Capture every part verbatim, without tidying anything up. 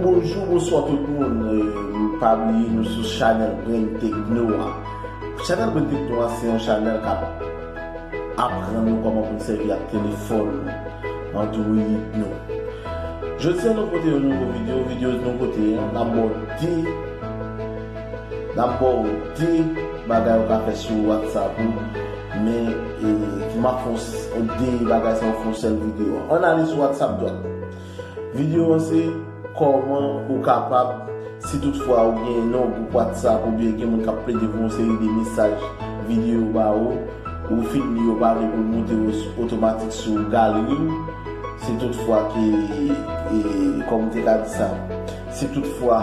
Bonjou, bonswa tout moun. Eh, pa bliye nou sou chanèl Brain Techno a. Chanèl Brain Techno a se yon chanèl k ap aprann nou kòman pou n sèvi ak telefòn nou, Android nou. Jodi a nou pote yon nouvo videyo, videyo nou pote a, n ap ba w de, n ap ba w de bagay ou ka fè sou WhatsApp ou, men, eh, m ap fè yon s-, de bagay sa yo fè yon sèl videyo. Ann ale sou WhatsApp dwat. Videyo an se kòman ou kapab, si toutfwa ou gen yon gwoup WhatsApp oubyen gen moun k ap plede voye yon seri de mesaj videyo ba ou, ou fin li yo pa vle pou l moute yo s-, otomatik sou galri w, si toutfwa ke, e, kòman m te ka di sa, si toutfwa,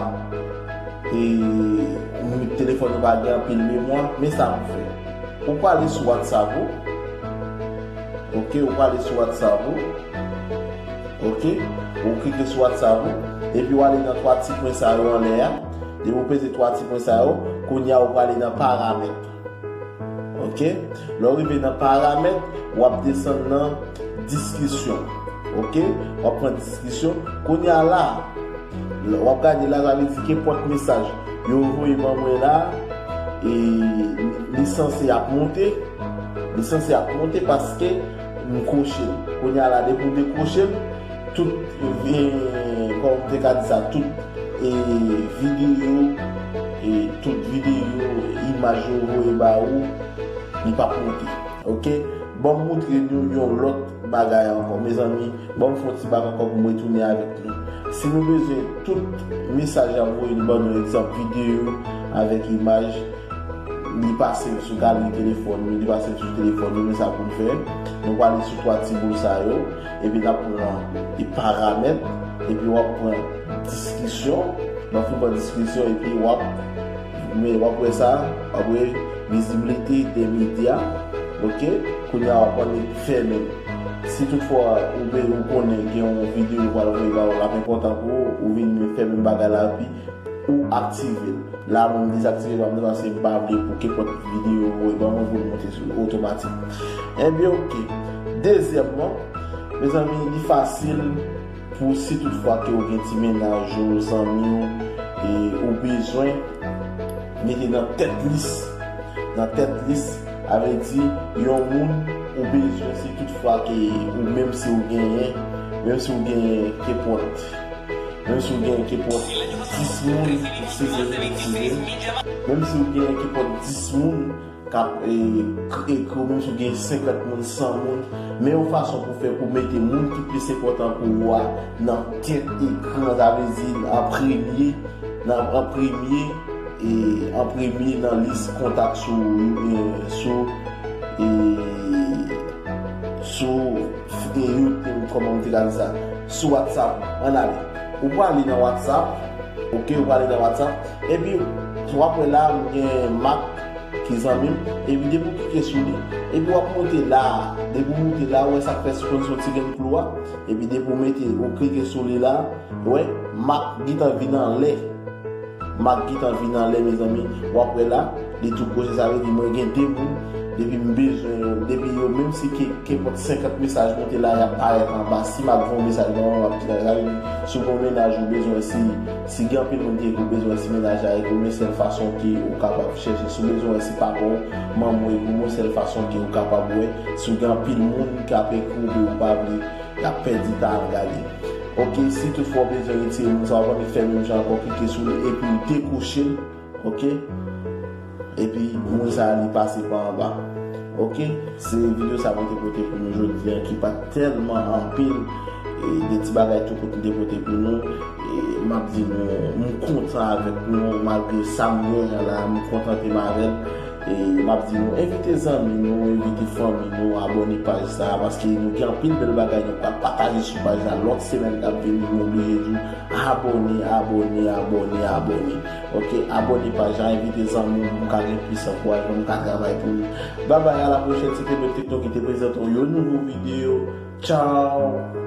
e, telefòn ou pa gen anpil memwa, men sa pou fè. Ou prale sou WhatsApp ou. Ok, ou prale sou WhatsApp ou. Ok, ou klike sou WhatsApp ou. Epi ou ale nan twa ti pwen sa yo anlè a. Depi ou peze twa ti pwen sa yo, kounye a ou prale nan paramèt. Ok, lè ou rive nan paramèt, w ap desann nan diskisyon. Ok, w ap pran diskisyon. Kounye a la, w ap gade la, sa vle di kenpòt mesaj yo voye ban mwen la, e li sanse ap monte, li sanse ap monte paske m kwoche l. Kounye a la, depi w dekwoche l, tout, e, kòman m te ka di sa, tout, e, videyo, e, tout videyo, imaj yo voye ba ou, li p ap monte. Ok? Ban m montre nou yon lòt bagay ankò. Mezanmi, ban m fè yon ti bak ankò pou m retounen avèk nou. Si nou bezwen tout mesaj y ap voye nou ban nou, egzanp, videyo avèk imaj, li pase sou galri telefòn nou, li pase sou telefòn nou, men sa pou n fè. Nou prale sou twa ti boul sa yo, epi n ap pran e paramèt, epi w ap pran diskisyon, w ap fin pran diskisyon, epi w ap, men w ap wè sa, w ap wè vizibilite de medya, ok? Kounye a w ap annik fèmen. Si toutfwa ou be-, ou konnen gen yon videyo ou pral voye ba ou, l ap enpòtan pou ou, ou vin fèmen bagay la, epi ou aktive l. La, mwen, m dezaktive l, pa m nan, paske m pa vle pou kenpòt videyo voye ban mwen pou l monte sou otomatik. Ebyen, ok. Dezyèmman, mezanmi, li fasil pou si toutfwa ke ou gen ti mennaj ou, zanmi w, e ou bezwen mete nan tèt lis, nan tèt lis, sa vle di yon moun ou bezwen si toutfwa ke ou menm si ou genyen, menm si ou genyen kenpòt, menm si ou genyen kenpòt dis moun, eskize m, eskize m, menm si ou genyen kenpòt dis moun k ap, e, k-, ekri w, menm si w gen senkant moun, san moun, men yon fason pou fè pou mete moun ki plis enpòtan pou ou a nan tèt ekran, sa vle di an premye, nan, an premye, e, an premye nan lis kontak sou, e, sou, e, sou, e, YouTube, kòman m te ka di sa, sou WhatsApp, ann ale. Ou prale nan WhatsApp, ok, ou prale nan WhatsApp, epi w ap wè la, m gen Mark ki zanmi m, epi depi w klike sou li, epi w ap monte la, depi w monte la, ou wè sa k fè sou konn sou ti grenn klou a, epi depi w mete, ou klike sou li la, ou wè, Mark gentan vin anlè. Mark gentan vin anlè, mezanmi. W ap wè la, li tou kwoche, sa vle di mwen gen de moun, depi m bezwen yo, depi yo, menm si ke, kenpòt senkant mesaj monte la, y ap parèt anba. Si Mark voye yon mesaj ban mwen, m ap di la, sa vle di, si w gen yon mennaj ou bezwen, si, si gen anpil moun ki ekri ou bezwen, si mennaj la ekri ou, men sèl fason ke ou kapab chèche, si w bezwen wè si papa w, manman w ekri ou, men sèl fason ke ou kapab wè, si w gen anpil moun k ap ekri ou, men ou pa vle, y ap pèdi tan al gade. Ok, si toutfwa w bezwen retire moun sa, w ap annik fè menm jan ankò, klike sou li epi w dekwoche l, ok? Epi moun sa a li pase pa anba. Ok, se videyo sa mwen te pote pou nou jodi a ki pa t tèlman anpil, e, de ti bagay tou kout m te pote pou nou. E, m ap di nou, m kontan avèk nou, malgre sa m genyen an la, m kontante m avè l. E m ap di nou, envite zanmi nou, envite fanmi nou, abòne paj sa a, paske nou gen anpil bèl bagay nou pral pataje sou paj la. Lòt semèn k ap vini, m oblije di w, abòne, abòne, abòne, abòne. Ok, abòne paj la, envite zanmi w pou m ka gen plis ankourajman, m ka travay pou nou. Babay, a la pwochèn, se te Black Techno ki te prezante w yon nouvo videyo. Tchaw!